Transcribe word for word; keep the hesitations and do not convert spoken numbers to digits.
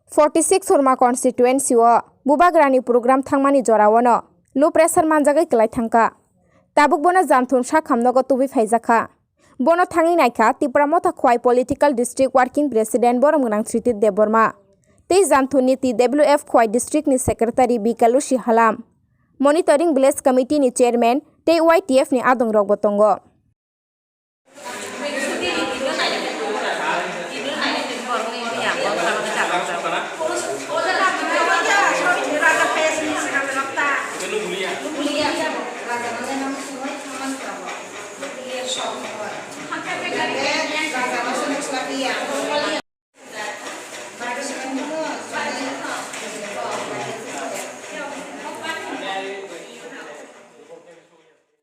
Forty six Hurma constituency o Bubagrani program thangmani joraono low pressure manjagwi kwlai thangkha. Tabuk bono Janthon sakham nogo tubui phaijakha. Bono thangwi naikha Tipra Motha Khwai Political District Working President Borom Gwnang Sriti Debbarma tei Janthon ni T W F Khwai District ni Secretary B Kalusi Halam, Monitoring Village Committee ni Chairman tei Y T F ni adong rok bo tongo.